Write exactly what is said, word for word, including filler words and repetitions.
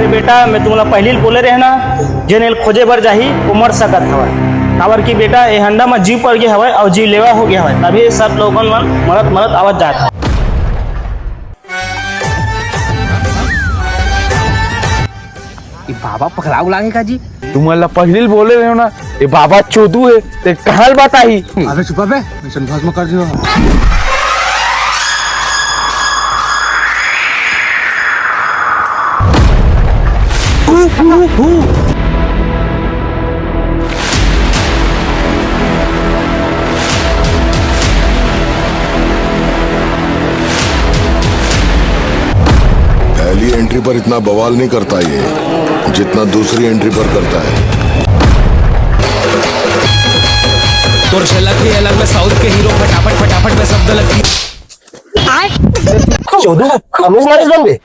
बेटा, मैं तुमला पहिली ल बोले रहेंव ना, जेन एला खोजे बर जाही, वो मर सकत हवय। काबर कि बेटा, ए हंडा म जीव पड़ गे हवय अउ जीव लेवा हो गे हवय, तभे सब लोगन मन मरत मरत आवत जात हवय। ए बाबा पगला उला गे का जी? तुमन ला पहिली ल बोले रहेंव ना, ए बाबा चोदू हे, ते कहाँ ल बताही? अबे चुप बे, मिशन भस्म कर दियो। पहली एंट्री पर इतना बवाल नहीं करता ये, जितना दूसरी एंट्री पर करता है। तोर झलक के अलग में साउथ के हीरो, फटाफट फटाफट में शब्द लगती। चोदू, हम लोग मारे बन गए।